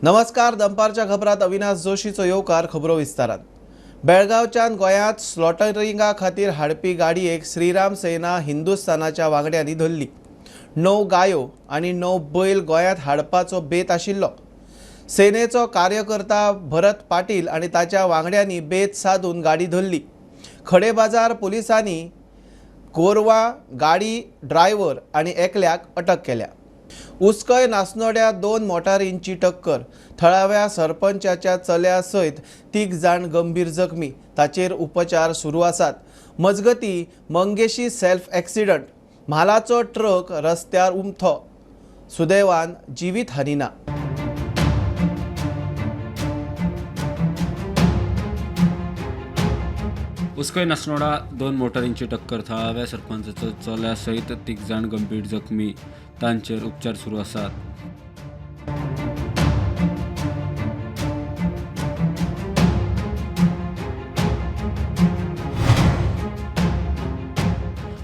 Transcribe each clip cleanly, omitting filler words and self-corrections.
नमस्कार, दनपारच्या खबरात अविनाश जोशीचो येवकार. खबरो विस्तारान. बेळगांवच्यान गोंयांत स्लॉटरिंगा खातीर हाडपी गाडयेक श्रीराम सेना हिंदुस्थानाच्या वांगड्यांनी धरली. 9 गायो आनी 9 बैल गोंयांत हाडपाचो बेत आशिल्लो. सेनेचो कार्यकर्ता भरत पाटील आनी ताच्या वांगड्यांनी बेत सादून गाडी धरली. खडेबाजार पुलिसांनी गोरवां, गाडी ड्रायव्हर आनी एकल्याक अटक केल्या. उसकय नासनोड्या 2 मोटारींची टक्कर. थळाव्या सरपंचाच्या चल्या सयत 3 जाण गंभीर जखमी, ताचेर उपचार सुरू आसात. मजगती मंगेशी सेल्फ एक्सिडंट, म्हालाचो ट्रक रस्त्यार उमथो, सुदैवान जिवीत हानी ना. उसकय नासनोडा 2 मोटारींची टक्कर. थळाव्या सरपंचाचो चल्या सयत 3 जाण गंभीर जखमी, तांचेर उपचार सुरू आसात.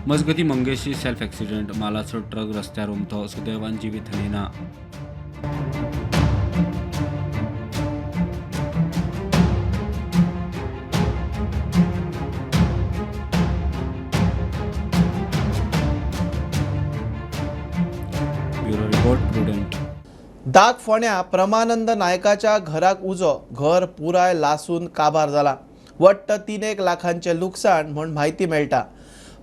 मजगती मंगेशी सेल्फ एक्सिडंट, मालाचो ट्रक रस्त्यार उमथो, सुदैवान जिवीत हानी ना. Bureau report, Prudent. दाग फोण्या प्रमानंद नायकाच्या घराक उजो, घर पुराय लासून काबार जाला. वट्ट 3 लाखांचें लुकसाण म्हूण म्हायती मेळटा.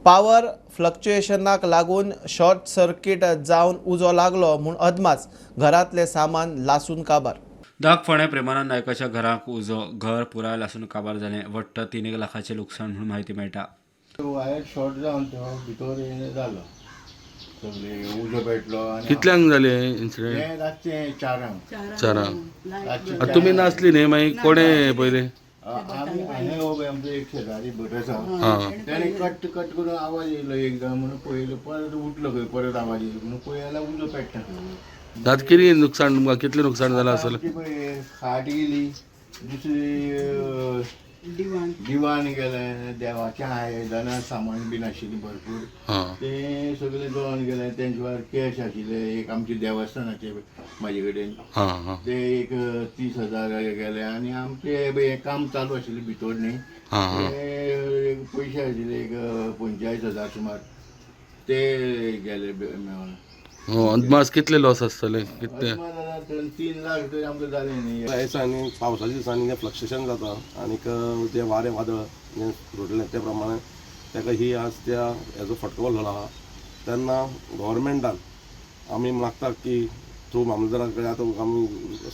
पावर फ्लक्च्युएशनाक लागून शॉर्ट सर्किट जावन उजो लागलो म्हूण अदमास. घरांतलें सामान लासून काबार. दाग फोण्या प्रेमानंद नायकाच्या घराक उजो, घर पुराय लासून काबार जालें. वट्ट 3 लाखाचें लुकसाण म्हूण म्हायती मेळटा. वायर शॉर्ट जावन तो भितर हें जालो, सगळे उजो पेटलो. आनी कितल्यांक जालें इन्सिडेंट? हें रातचें 4 चारांक. 4 चारांक. रातचें. आतां तुमी नासली न्ही, मागीर कोणें पयलें? आमी हांगा हो पळय आमचो एक शेजारी भट आसा, आं, तेणें कट कट करून आवाज येयलो एकदां म्हणून पळयलो, परत उठलो खंय, परत आवाज येयलो म्हणून पळय जाल्यार उजो पेट्टा खंय. आतां कितें नुकसाण तुमकां, कितलें नुकसाण जालां आसतलें? आमची पळय खाट गेली, दुसरी दिवाण गेलें, देवाचें आयदनां सामान बीन आशिल्लें भरपूर, तें सगळें जळोन गेलें. तेंचे वांगडा कॅश आशिल्लें एक आमचे देवस्थानाचे म्हाजे कडेन, आं आं ते एक 30,000 गेले. आनी आमचे हें काम चालू आशिल्लें भितर न्ही, आं आं ते एक पयशे आशिल्ले एक 45,000 सुमार, ते गेले मेळोन. हो, अदमास कितले लॉस आसतले, कितले? अदमास जाल्यार 3 लाख तरी आमकां जालें न्ही. ह्या दिसांनी, पावसाच्या दिसांनी जें फ्लक्चुएशन जाता आनीक जें वारें वादळ जें घडलें ते प्रमाणे ताका ही आज त्या हेजो फटको बसलेलो आहा. तेन्ना गव्हर्मेंटान आमी मागता की थ्रू मामलेदारा कडेन, आतां आमी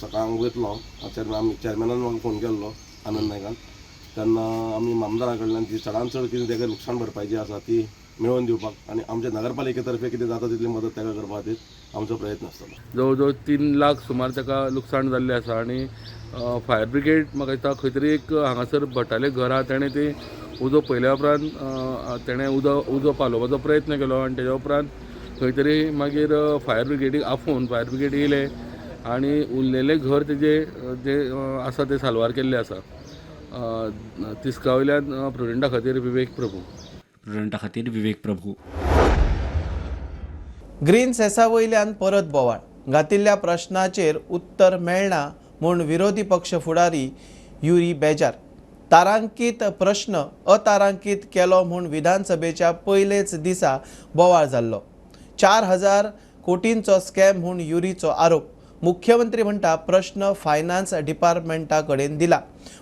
सकाळ वयतलो, चेअरमॅन चेअरमॅनान म्हाका फोन केल्लो आनंद नायकान, तेन्ना आमी मामलेदारा कडल्यान ती चडान चड कितें ताका लुकसाण भरपाय जी आसा ती मेळोवन दिवपाक आनी आमच्या नगरपालिके तर्फे कितें जाता तितली मदत ताका करपा खातीर आमचो प्रयत्न आसतलो. जवळ जवळ 3 लाख सुमार ताका लुकसाण जाल्लें आसा. आनी फायर ब्रिगेड म्हाका दिसता खंय तरी एक हांगासर भटालें घर आहा, तेणें ती उजो पयल्या उपरांत तेणें उजो पालोवपाचो प्रयत्न केलो आनी तेज्या उपरांत खंय तरी मागीर फायर ब्रिगेडीक आफोवन फायर ब्रिगेड येयले आनी उरलेलें घर तेजें जें आसा तें साल्वार केल्लें आसा. तिस्का वयल्यान प्रुडंटा खातीर विवेक प्रभू. प्रुडंटा खातीर विवेक प्रभू. ग्रीन सेसा वयल्यान परत बोवाळ. घातिल्ल्या प्रश्नाचेर उत्तर मेळना म्हूण विरोधी पक्ष फुडारी युरी बेजार. तारांकीत प्रश्न अतारांकीत केलो म्हूण विधानसभेच्या पयलेच दिसा बोवाळ जाल्लो. 4,000 कोटींचो स्कॅम म्हूण युरीचो आरोप. मुख्यमंत्री म्हणटा प्रश्न फायनान्स डिपार्टमेंटा कडेन दिला,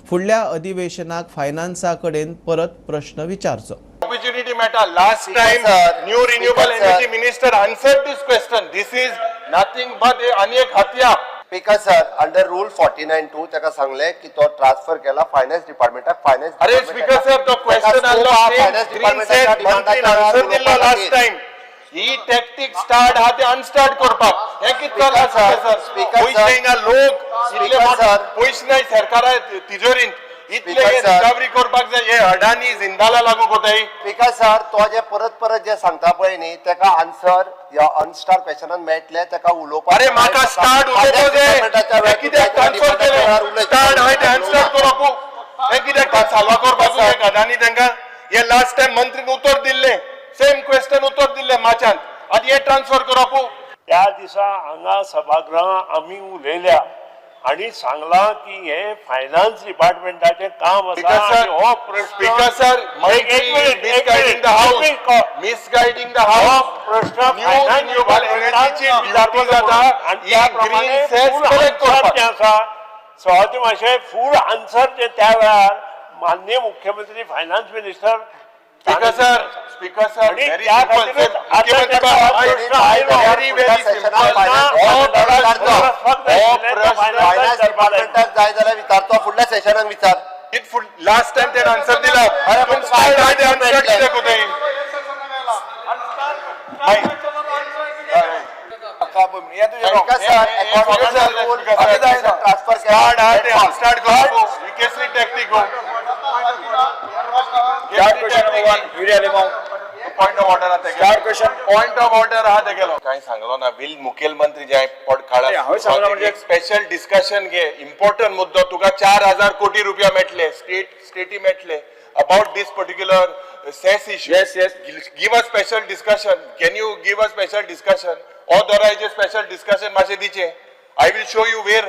फुडल्या अधिवेशनाक फायनान्सा कडेन परत प्रश्न विचारचो. Opportunity matter. Last time, sir. New renewable Speaker, sir. Energy minister answered this question. This is nothing but a अनेक हत्या. स्पीकर सर, अंडर रूल 49(2) ताका सांगले की तो ट्रान्सफर केला फायनान्स डिपार्टमेंटाक, फायनान्स. अरे स्पीकर सर, तो क्वेश्चन आसलो, ग्रीन सेस मंत्रीन आन्सर दिल्लो लास्ट टाइम. ही टॅक्टिक स्टार्ट आहा ते अनस्टार्ट करपाक. हें कितें चल्लां Speaker, sir? Speaker, पयशे sir. हिंगा लोक इतले Speaker, sir. पयशे नाय सरकारा तिजोरींत, इतले Speaker, sir. Recovery करपाक जाय. हे अडानी जिंदाला लागू कोताय. स्पीकर सर, तो जे परत परत जे सांगता पळय न्ही, ताका आन्सर ह्या अनस्टार क्वेश्चनान मेळटले ताका उलोवपाक. अरे म्हाका स्टार्ट उलोवपाक जाय. हे कित्याक ट्रान्सफर केलें? स्टार्ट हांवें ते अनस्टार्ट करप. हें कित्याक साल्वा करपाक जाय अदानी तांकां? हे लास्ट टायम मंत्रीन उतर दिल्लें, सेम क्वेश्चन उतर दिल्लें माच्यान, आतां हे ट्रान्सफर करप. त्या दिसा हांगा सभागृहांत आमी उलयल्या. आनी सांगलां की हें फायनान्स डिपार्टमेंटाचें काम आसा Speaker sir, आनी हो प्रश्न Speaker sir, एक एक मिनिट, एक misguiding minute, the house, एक मिनिट. Misguiding the हो house. प्रश्न New finance renewable energy ची duty जाता, आनी ही त्याप्रमाणे green cess फूल collect answer करपाक. जें आसा सभापती मातशें फूल आन्सर जें त्या वेळार माननीय मुख्यमंत्री finance minister Speaker sir, Speaker sir, आणि very त्या simple. खातीरच Sir, आता मुख्यमंत्री त्याचा बाब, प्रश्न आयलो. very very simple. हो प्रश्न, हो प्रश्न. फायनान्स डिपार्टमेंटाक जाय जाल्यार विचारतो, फुडल्या सेशनाक विचार. लास्ट टाइम त्याने आन्सर दिला. अरे, पण तुम स्टार्ट आहे ते आन्सर भेटले. कित्याक कोताय? Speaker sir, according to the rule, transfer start आहे ते स्टार्ट करू. ही केसरी टॅक्टिक हो. पॉइंट ऑफ ऑर्डर आता Start question. Point of order आहा तेगेलो काय सांगलो ना बील मुखेलमंत्री जे पड नाही, हांवें सांगलां म्हणजे- एक स्पेशल डिस्कशन घे, इम्पॉर्टंट मुद्दो. तुका 4000 कोटी रुपया मेळटले, स्टेटी मेळटले about this particular cess issue. Yes. Give a special discussion. Can you give a special discussion? हो दरायचे स्पेशल डिस्कशन मातशें दिचें. I will show you where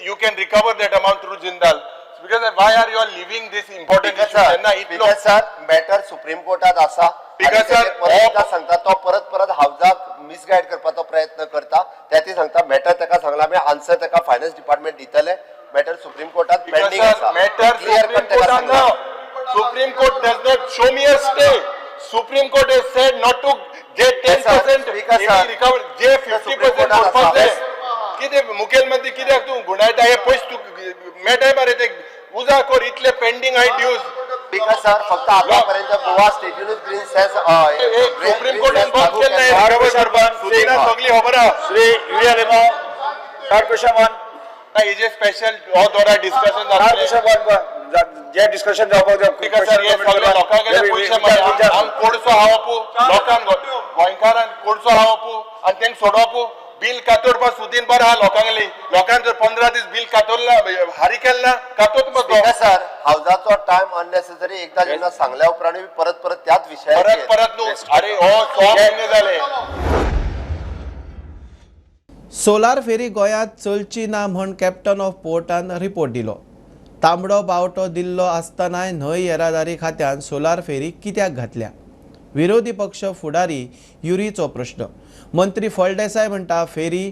you can recover that amount through Jindal, because why are you are living this important Speaker issue sir, तेन्ना इतलो Speaker sir, matter supreme कोर्टात आसा. Speaker आनी sir, तेजेर परत हो- एकदां सांगता, तो परत परत हावजाक मिसगायड करपाचो प्रयत्न करता. त्या सांगता मॅटर ताका सांगला आमी, आन्सर ताका फायनान्स डिपार्टमेंट दितले. मॅटर सुप्रीम कोर्टात पेंडींग आसा. Matter clear supreme cut ताका कोर्टान सांगला. ना. Supreme Court does not show me a stay. Supreme Court has said not to J ten Yes, sir. Percent Speaker, sir. Recover J fifty Supreme percent कोर्टात आसा. करपाक जाय. कितें मुखेलमंत्री कित्याक तूं गुणायता हे पयशे तूं मेळटाय मरे ते उजा कर इतले पेंडींग आहाय ड्यूज. स्पीकर सर, फक्त आतापर्यंत गोवा स्टेटीनूच ग्रीन सेस सुप्रीम कोर्टान बंद केल्लें रिकवर करपाक सुदिना, सगळी खबर आहा. Shri Yuri Alemao, start question one. हेजे स्पेशल हो दोरा डिस्कशन स्टार्ट जातलें. क्वेश्चन वन, जे डिस्कशन जावपाक जाय. स्पीकर सर, हे सगळे लोकांकडे पयशे मरे. आम कोडसो हावपू लोकांक, गोंयकारांक कोडसो हावपू आनी तेंक सोडोवपू. बील कातोरपा सुदीन बरो आहा लोकांगेली. लोकांक जर 15 दीस बील कातोरला, हारी केलें ना, कातोत मग स्पीकर सर, हावजाचो टायम अननेसेसरी एकदा जेन्ना सांगल्या उपरांत परत परत त्याच विशयाचेर परत परत न्हू. अरे हो 6 म्हयने जाले. सोलार फेरी गोंयांत चलची ना म्हण कॅप्टन ऑफ पोर्टान रिपोर्ट दिलो. तांबडो बावटो दिल्लो आसतनाय न्हंय येरादारी खात्यान सोलार फेरी कित्याक घातल्या? विरोधी पक्ष फुडारी युरीचो प्रश्न. मंत्री फळदेसाय म्हणटा फेरी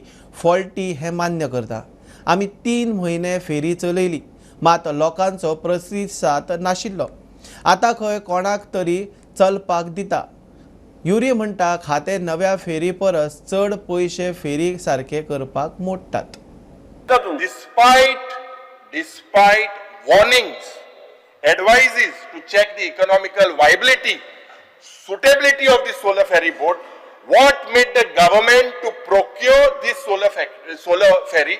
फॉल्टी हें मान्य करता. आमी 3 म्हयने फेरी चलयली मात लोकांचो प्रतिसाद नाशिल्लो. आतां खंय कोणाक तरी चलपाक दिता. युरी म्हणटा खातें नव्या फेरी परस चड पयशे फेरी सारके करपाक मोडटात. Despite warnings, advices to check the economical viability, suitability of the solar ferry boat, what made the government to procure this solar ferry,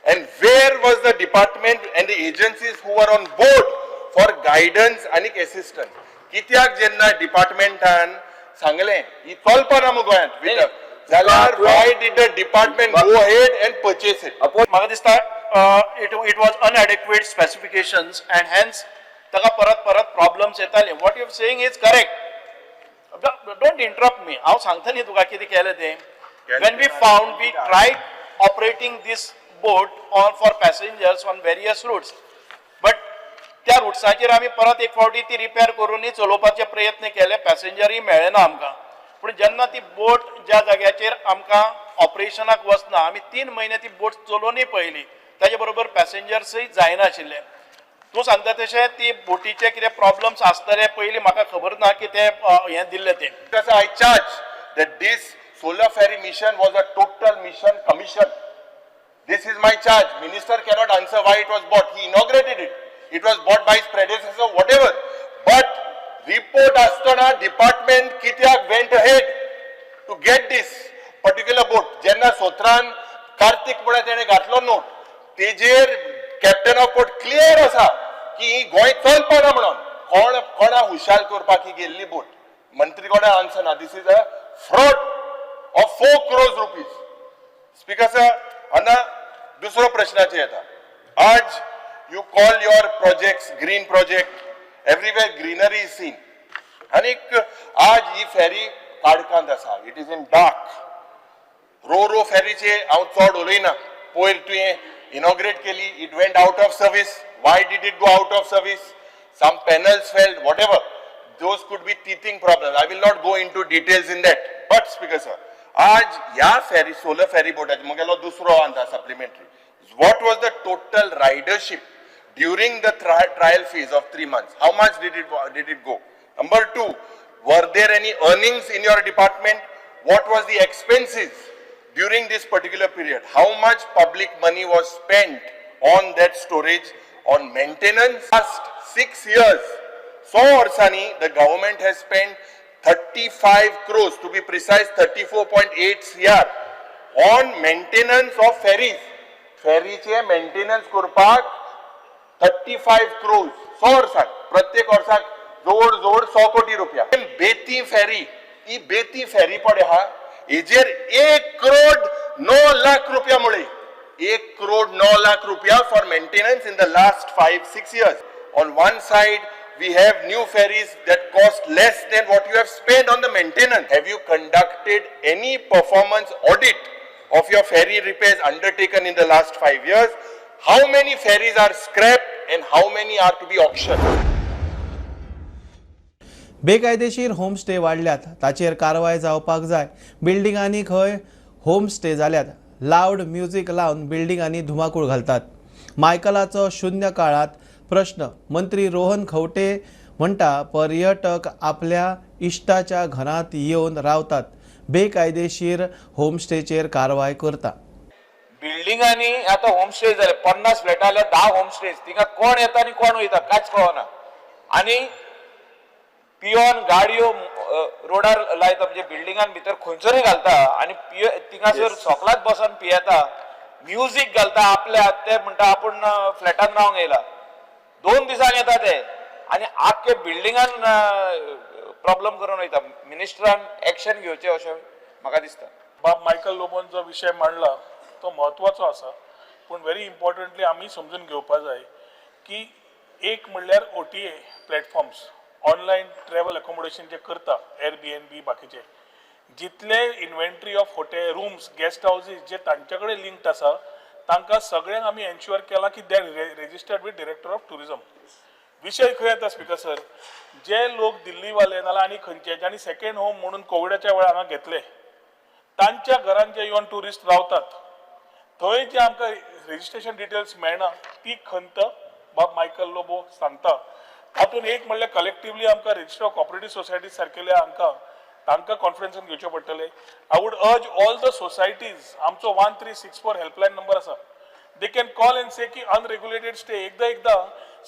and where was the department and the agencies who were on board for guidance and assistance? कित्याक जेन्ना डिपार्टमेंटान सांगलें ही चलपाना मु गोंयांत जाल्यार why did the department go ahead and purchase it? म्हाका दिसता it was inadequate specifications and hence ताका परत परत प्रॉब्लम्स येताले. What you saying is correct. Don't interrupt me. हांव सांगता न्ही तुका कितें केलें तें. When we found, we tried operating this boat on for passengers on various routes, but त्या रुट्साचेर आमी परत एक फावटी ती रिपेर करूनय चलोवपाचे प्रयत्न केले, पॅसेंजरूय मेळ्ळे ना आमकां. पूण जेन्ना ती बोट ज्या जाग्याचेर आमकां ऑपरेशनाक वचना, आमी 3 म्हयने ती बोट चलोवनूय पळयली, ताजे बरोबर पॅसेंजर्सूय जायनाशिल्ले. तूं सांगता तशें ती बोटीचे कितें प्रॉब्लम्स आसतले पयलीं म्हाका खबर ना की ते हें दिल्लें तें. Because I charge that this solar ferry mission was a total mission commission. This is my charge. Minister cannot answer why it was bought. He inaugurated it. It was bought by his predecessor, whatever. But report asthana department kityak went ahead to get this particular boat. जेन्ना सोत्रान कार्तीक म्हळ्यार तेणे घातलो note, तेजेर captain of port clear आसा की ही गोंय चलपाना म्हणून. कोण कोणा हुशार करपाक ही गेल्ली बोट? मंत्री कोणा आन्सर ना. This is a fraud of ₹4 crores. Speaker sir, आतां दुसरो प्रश्नाचेर येता. आज you call your projects green project, everywhere greenery is seen. आनीक आज ही फेरी काळखांत आसा. It is in dark. Ro ro फेरीचे हांव चड उलयना. पयर तुवें इनॉग्रेट केली, it went out of service. Why did it go out of service? Some panels failed, whatever. Those could be teething problems. I will not go into details in that. But Speaker sir, आज ह्या फेरी solar फेरी बोटाचे म्हगेलो दुसरो अंदाज supplementary. What was the total ridership during the trial phase of 3 months? How much did it go? Number two, were there any earnings in your department? What was the expenses during this particular period? How much public money was spent on that storage, on maintenance? Last 6 years, 100 वर्सांनी the government has spent 35 crores, to be precise 34.8 CR, on maintenance of ferries. फेरीचे maintenance करपाक 35 crores 100 वर्साक, प्रत्येक वर्साक जवळ जवळ 100 कोटी रुपया. बेती फेरी, ही बेती फेरी पडे आहा, हेजेर 1 करोड 9 लाख रुपया मुळे, 1 करोड 9 लाख रुपया for maintenance in the last 5-6 years. On one side, we have new ferries that cost less than what you have spent on the maintenance. Have you conducted any performance audit of your ferry repairs undertaken in the last 5 years? How many ferries are scrapped and how many are to be auctioned? बेकायदेशीर homestay वाडल्यात, ताचेर कारवाय जावपाक जाय. बिल्डिंगांनी खंय homestay जाल्यात. Loud music लावन बिल्डिंगांनी धुमाकूळ घालतात. मायकलाचो शून्य काळात प्रश्न. मंत्री रोहन खंवटे म्हणटा, पर्यटक आपल्या इश्टाच्या घरांत येवन रावतात, बेकायदेशीर होमस्टेचेर कारवाय करता. बिल्डिंगांनी आतां होमस्टे जाले. 50 फ्लॅटां जाल्यार 10 होमस्टेज. थिंगा कोण येता आनी कोण वयता कांयच कळना. आनी पियोन गाडयो रोडार लायता, म्हणजे बिल्डिंगान भितर खंयसरूय घालता आनी पिय थिंगासर सोकलात बसोन पियेता, म्युजीक घालता आपल्या. ते म्हणटा आपूण फ्लॅटान रावंक येयला. 2 दिसांक येता ते आनी आख्खे बिल्डिंगान प्रॉब्लम करून वयता. मिनिस्टरान एक्शन घेवचें अशें म्हाका दिसता. बाब मायकल लोबोन जो विशय मांडला तो म्हत्वाचो आसा, पूण व्हेरी इम्पॉर्टंटली आमी समजून घेवपा जाय की एक म्हणल्यार OTA platforms, online travel accommodation जे करता, एअरबीएनबी, बाकीचे जितले inventory of hotel rooms, guest houses जे तांचे कडेन लिंक्ड आसा, तांकां सगळ्यांक आमी एन्श्युअर केलां की they registered with Director of Tourism. विशय खंय येता स्पिकर सर, जे लोक दिल्लीवाले नाल्यार आनी खंयचे जांणी सेकंड होम म्हणून कोविडाच्या वेळार हांगा घेतले, तांच्या घरान जे येवन ट्युरिस्ट रावतात, थंय जे आमकां रजिस्ट्रेशन डिटेल्स मेळना, ती खंत बाब मायकल लोबो सांगता. तातूंत एक म्हणल्यार कलेक्टिवली आमकां रजिस्टर ऑफ कॉपरेटीव सोसायटी सारकेले हांकां तांकां कॉन्फरन्सान घेवचें पडटलें. I would urge all the societies, आमचो 1364 helpline number आसा, they can call and say की अनरेग्युलेटेड स्टे. एकदां एकदां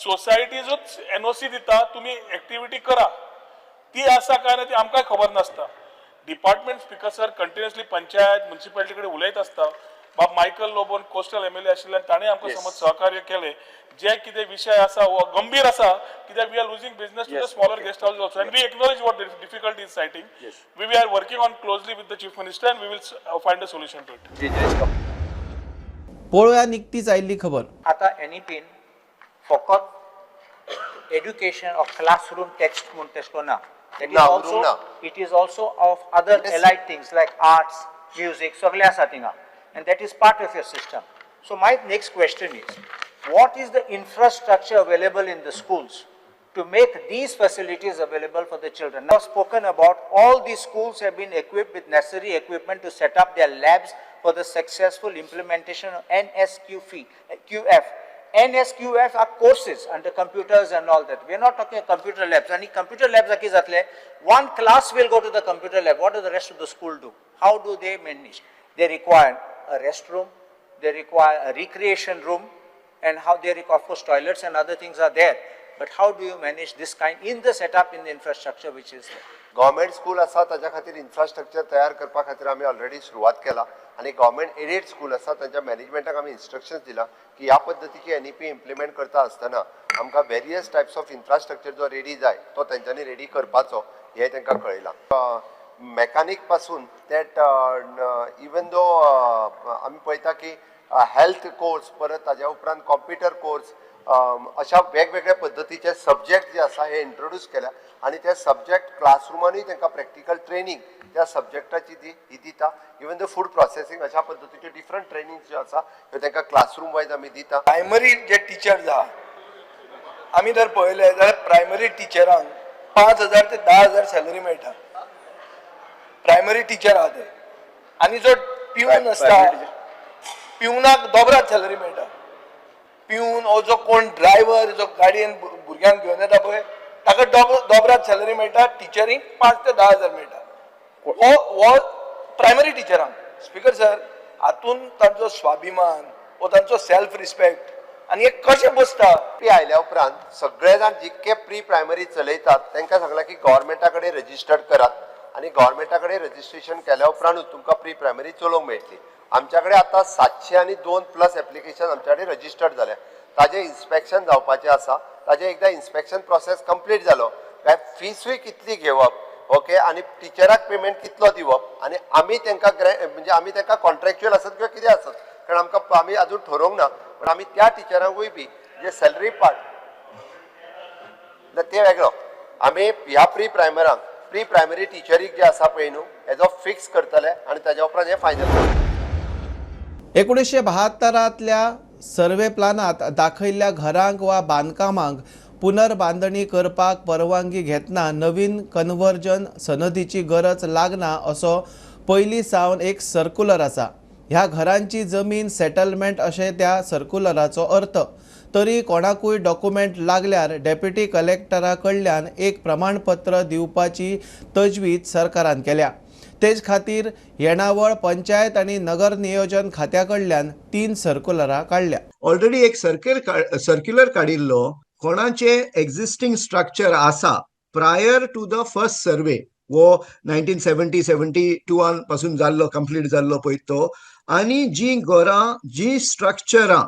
सोसायटीजूच एनओसी दिता, तुमी एक्टिविटी करा. ती आसा काय ना ती आमकांय खबर नासता. Department, speaker sir, continuously panchayat, municipality कडेन उलयत आसता. बाब मायकल लोबोन कोस्टल एमएलए आशिल्ल्यान ताणें आमकां समज सहकार्य केलें. जे कितें विशय आसा हो गंभीर आसा, कित्याक we are losing business to the smaller guest house also, and we acknowledge what difficulty is citing. We are working on closely with the Chief Minister and we will find a solution to it. पळोवया निकतीच आयिल्ली खबर. आतां एनईपीन फकत education of classroom text म्हूण तेश ना. That is ना, also उरूंक ना. It is also of other allied things like arts, music, सगळें आसा थिंगा, and that is part of your system. So my next question is, what is the infrastructure available in the schools to make these facilities available for the children? Now, spoken about, all these schools have been equipped with necessary equipment to set up their labs for the successful implementation of NSQF. QF. NSQF are courses under computers and all that. We are not talking of computer labs. And computer labs are कितें जातलें? One class will go to the computer lab. What does the rest of the school do? How do they manage? They require a restroom, they require a recreation room, and how they require, of course, toilets and other things are there. But how do you manage this kind in the setup, in the infrastructure which is there? Government school आसा ताच्या खातीर infrastructure तयार करपा खातीर आमी already सुरवात केला आनी गव्हर्मेंट एडेड स्कूल आसा तांच्या मॅनेजमेंटाक आमी इन्स्ट्रक्शन्स दिला की ह्या पद्दतीची एनईपी इम्प्लिमेंट करता आसतना आमकां वेरियस टायप्स ऑफ इन्फ्रास्ट्रक्चर जो रेडी जाय तो तेंच्यांनी रेडी करपाचो हें तांकां कळयलां. मेकानीक पासून that even दो आमी पळयता की हेल्थ कोर्स, परत ताज्या उपरांत कॉम्प्युटर कोर्स, अशा वेगवेगळ्या पद्दतीचे सब्जेक्ट जे आसा हे इंट्रोड्यूस केल्या आनी ते सब्जेक्ट क्लासरुमानूय तांकां प्रॅक्टिकल ट्रेनींग त्या सब्जॅक्टाची ती ही दिता. इवन the food processing अशा पद्दतीच्यो डिफरंट ट्रेनिंग ज्यो आसा ह्यो तांकां क्लासरूम वायज आमी दिता. प्रायमरी जे टिचर्स आहा, आमी जर पळयले जाल्यार प्रायमरी टिचरांक 5000 ते 10,000 सॅलरी मेळटा. प्रायमरी टिचर आहा ते. आनी जो पिवन आसता, पिवनाक दोबरात सॅलरी मेळटा. पिवन हो जो कोण ड्रायव्हर जो गाडयेन भुरग्यांक घेवन येता पळय, ताका दोबरात सॅलरी मेळटा. टिचरींक 5 ते 10 हजार मेळटा. हो हो प्रायमरी टिचरांक. स्पिकर सर, हातून तांचो स्वाभिमान वो तांचो सेल्फ रिस्पेक्ट आनी हे कशें बसता? प्री आयल्या उपरांत सगळे जाण जितके प्री प्रायमरी चलयतात तांकां सांगलां की गव्हर्मेंटा कडेन रजिस्टर्ड करात आनी गव्हर्मेंटा कडेन रजिस्ट्रेशन केल्या उपरांतूच तुमकां प्री प्रायमरी चलोवंक मेळटली. आमच्या कडेन आतां 702 प्लस एप्लिकेशन आमच्या कडेन रजिस्टर्ड जाल्या. ताजें इन्स्पेक्शन जावपाचें आसा. ताजें एकदां इन्स्पेक्शन प्रोसेस कंप्लीट जालो काय फिसूय कितली घेवप, ओके, आनी टिचराक पेमेंट कितलो दिवप आनी आमी तांकां म्हणजे आमी तांकां कॉन्ट्रॅक्च्युअल आसत किंवा कितें आसत, कारण आमकां आमी अजून ठरोवंक ना, पण आमी त्या टिचरांकूय बी जे सॅलरी पार्ट ना ते वेगळो. आमी ह्या प्री प्रायमरांक, प्री प्रायमरी टिचरीक जे आसा पळय न्हू, हेजो फिक्स करतले आनी ताज्या उपरांत हें फायनल करतले. 1972तल्या सर्वे प्लानात दाखयल्ल्या घरांक वा बांदकामांक पुनर्बांदणी करपाक परवानगी घेतना नवीन कन्वर्जन सनदीची गरज लागना असो पयलीं सावन एक सर्कुलर आसा. ह्या घरांची जमीन सेटलमेंट अशें त्या सर्कुलराचो अर्थ. तरी कोणाकूय डॉक्युमेंट लागल्यार डेप्युटी कलेक्टरा कडल्यान एक प्रमाणपत्र दिवपाची तजवीज सरकारान केल्या. तेच खातीर येणावळ, पंचायत आनी नगर नियोजन खात्या कडल्यान 3 सर्कुलरां काडल्या. ऑलरेडी एक सर्क्युलर काडिल्लो, कोणाचे एक्झिस्टींग स्ट्रक्चर आसा prior to the first survey, वो 1970-72 पासून जाल्लो, कंप्लीट जाल्लो पळय तो, आनी जी घरां, जी स्ट्रक्चरां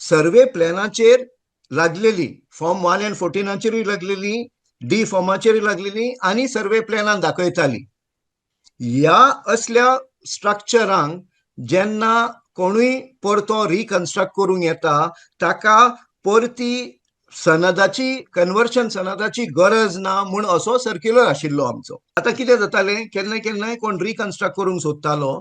सर्वे प्लॅनाचेर लागलेली, फॉर्म 1 अँड 14चेरूय लागलेली, डी फॉर्माचेरूय लागलेली आनी सर्वे प्लॅनान दाखयताली, ह्या असल्या स्ट्रक्चरांक जेन्ना कोणूय परतो रिकन्स्ट्रक्ट करूंक येता, ताका परती सनदाची, कन्वर्शन सनदाची गरज ना म्हूण असो सर्क्युलर आशिल्लो आमचो. आतां कितें जातालें, केन्ना केन्नाय कोण रिकन्स्ट्रक्ट करूंक सोदतालो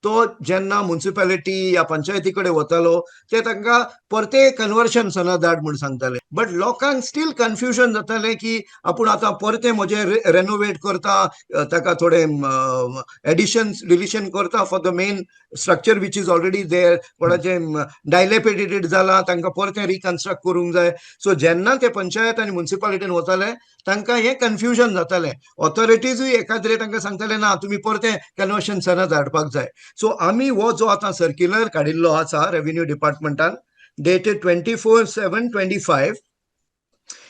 तो जेन्ना मुन्सिपालिटी या पंचायती कडेन वतालो, ते तांकां परते कन्वर्शन सनद धाड म्हूण सांगताले. बट लोकांक स्टील कन्फ्युजन जातालें की आपूण आतां परते म्हजें रेनोवेट करता, ताका थोडे एडिशन डिलिशन करता for the main structure which is already there, कोणाचें डायलेपिडेटेड जालां तांकां परतें रिकन्स्ट्रक्ट करूंक जाय. सो जेन्ना ते पंचायत आनी मुन्सिपालिटीन वताले, तांकां हें कन्फ्युजन जातालें. ऑथॉरिटीजूय एकाद्रे तांकां सांगताले, ना, तुमी परतें कन्वर्शन सनद हाडपाक जाय. सो आमी हो जो आतां सर्क्युलर काडिल्लो आसा revenue डिपार्टमेंटान, dated 24/7/25,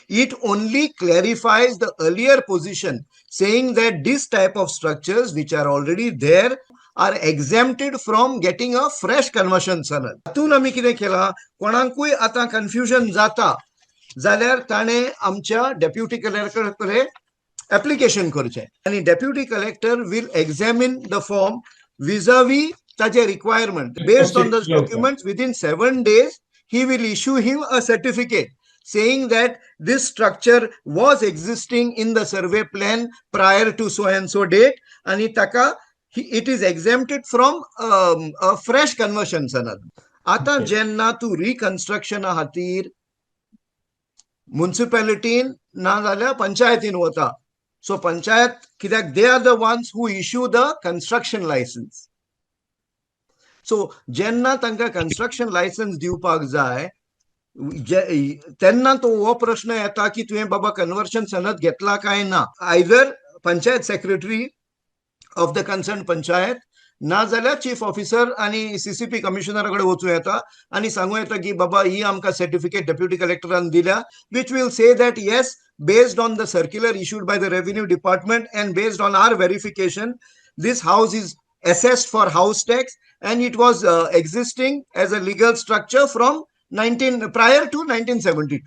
it only clarifies the earlier position, saying that this type of structures which are already there are exempted from getting a fresh conversion sanad. हातून आमी कितें केलां, कोणाकूय आतां कन्फ्युजन जाता जाल्यार ताणें आमच्या डेप्युटी कलेक्टर कडेन एप्लिकेशन करचें आनी deputy collector will examine the form vis-a-vis ताचे requirement. Based on the documents, within 7 days he will issue him a certificate saying that this structure was existing in the survey plan prior to so and so date आणि ताका it is exempted from a fresh conversion sanad. आता जेन्ना तूं रिकन्स्ट्रक्शना खातीर मुन्सिपालिटीन ना जाल्यार पंचायतीन वता, सो पंचायत कित्याक they are the ones who issue the construction license. So जेन्ना तांकां कन्स्ट्रक्शन लायसन्स दिवपाक जाय तेन्ना तो हो प्रश्न येता की तुवें बाबा कन्वर्शन सनद घेतला काय ना. Either panchayat secretary of the concern panchayat ना जाल्यार चीफ ऑफिसर आनी सीसीपी कमिशनरा कडेन वचूं येता आनी सांगू येता की बाबा, ही आमकां सर्टिफिकेट डेप्युटी कलेक्टरान दिल्या, which will say that yes, based on the circular issued by the revenue department and based on our verification, this house is assessed for house tax and it was existing as a legal structure from 19 prior to 1972,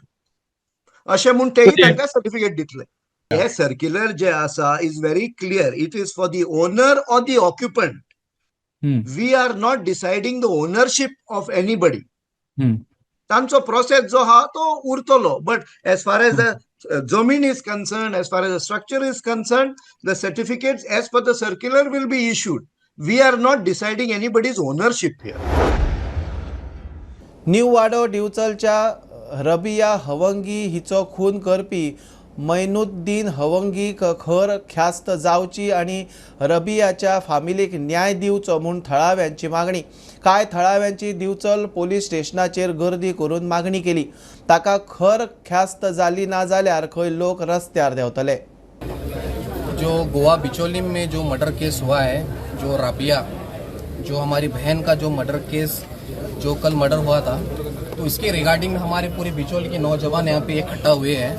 अशें म्हूण तेय तांकां certificate दितले. हे circular जे आसा is very clear. It is for the owner or the occupant. We are not deciding the ownership of anybody. तांचो process जो आहा तो उरतलो. But as far as the जमीन is concern, as far as the structure is concern, the certificates as per the circular will be issued. We are not deciding anybody's ownership here. New Wado दिवचलच्या Rabia हवंगी हिचो खून करपी मैनुद्दीन हवंगीक खर ख्यास्त जावची आनी रबियाच्या फामिलीक न्याय दिवचो म्हूण थळाव्यांची मागणी. कांय थळाव्यांची दिवचल पोलीस स्टेशनाचेर गर्दी करून मागणी केली. ताका खर ख्यास्त जाली ना जाल्यार खंय लोक रस्त्यार देंवतले. जो गोवा बिचोलिम में जो मर्डर केस हुआ है, जो राबिया जो हमारी बहन का जो मर्डर केस जो कल मर्डर हुआ था, तो इसके रिगार्डिंग हमारे पूरे बिचौली के नौजवान यहाँ पे इकट्ठा हुए हैं.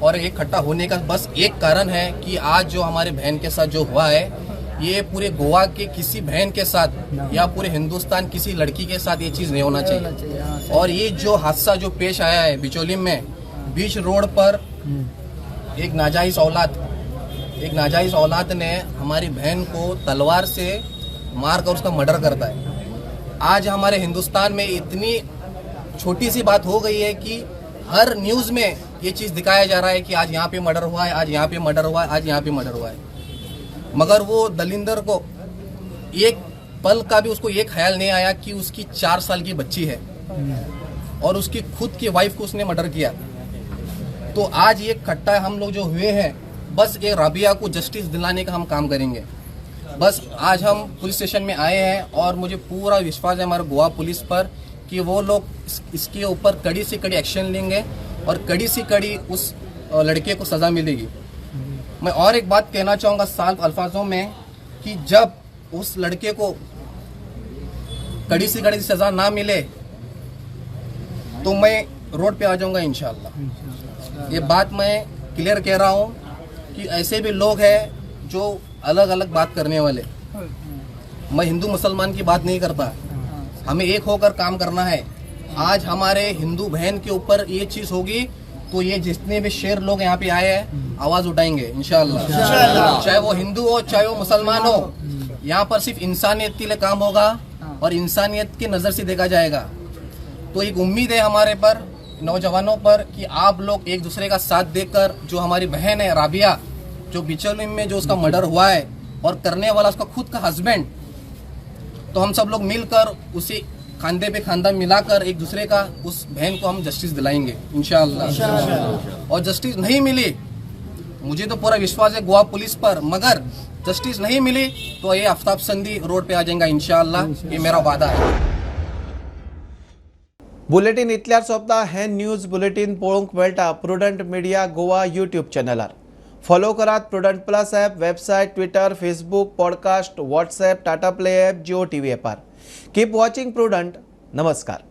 और इकट्ठा होने का बस एक कारण है कि आज जो हमारे बहन के साथ जो हुआ है, ये पूरे गोवा के किसी बहन के साथ या पूरे हिंदुस्तान किसी लड़की के साथ ये चीज़ नहीं होना चाहिए. और ये जो हादसा जो पेश आया है बिचौलिम में, बीच रोड पर एक नाजायज़ औलाद ने हमारी बहन को तलवार से मार कर उसका मर्डर करता है. आज हमारे हिंदुस्तान में इतनी छोटी सी बात हो गई है कि हर न्यूज़ में ये चीज़ दिखाया जा रहा है कि आज यहाँ पे मर्डर हुआ है, आज यहाँ पे मर्डर हुआ है, आज यहाँ पे मर्डर हुआ है. मगर वो दलिंदर को एक पल का भी उसको ये ख्याल नहीं आया कि उसकी 4 साल की बच्ची है और उसकी खुद की वाइफ को उसने मर्डर किया. तो आज ये इकट्ठा हम लोग जो हुए हैं, बस ये राबिया को जस्टिस दिलाने का हम काम करेंगे. बस आज हम पुलिस स्टेशन में आए हैं और मुझे पूरा विश्वास है हमारे गोवा पुलिस पर कि वो लोग इसके ऊपर कड़ी से कड़ी एक्शन लेंगे और कड़ी से कड़ी उस लड़के को सज़ा मिलेगी. मैं और एक बात कहना चाहूँगा साफ अल्फाजों में कि जब उस लड़के को कड़ी से कड़ी सज़ा ना मिले तो मैं रोड पे आ जाऊँगा इंशाअल्लाह. ये बात मैं क्लियर कह रहा हूँ कि ऐसे भी लोग हैं जो अलग अलग बात करने वाले. मैं हिंदू मुसलमान की बात नहीं करता, हमें एक होकर काम करना है. आज हमारे हिंदू बहन के ऊपर ये चीज़ होगी तो ये जितने भी शेर लोग यहाँ पे आए हैं आवाज़ उठाएंगे इंशाअल्लाह. चाहे वो हिंदू हो चाहे वो मुसलमान हो, यहाँ पर सिर्फ इंसानियत के लिए काम होगा और इंसानियत की नज़र से देखा जाएगा. तो एक उम्मीद है हमारे पर, नौजवानों पर, कि आप लोग एक दूसरे का साथ देकर जो हमारी बहन है राबिया, जो बिचौलिम में जो उसका मर्डर हुआ है और करने वाला उसका खुद का हस्बैंड, तो हम सब लोग मिलकर उसे खांधे पे खांधा मिलाकर एक दूसरे का उस बहन को हम जस्टिस दिलाएंगे इंशाअल्लाह. और जस्टिस नहीं मिली, मुझे तो पूरा विश्वास है गोवा पुलिस पर, मगर जस्टिस नहीं मिली तो ये आफ्ताब संदी रोड पे आ जाएगा इंशाअल्लाह. ये मेरा वादा है. बुलेटीन इतल्यार सोंपता. हें न्यूज बुलेटीन पळोवंक मेळटा प्रुडंट मिडिया गोवा यूट्यूब चॅनलार. फॉलो करात Prudent plus app, website, Twitter, Facebook, podcast, WhatsApp, Tata Play app, Jio TV ॲपार. Keep watching prudent. नमस्कार.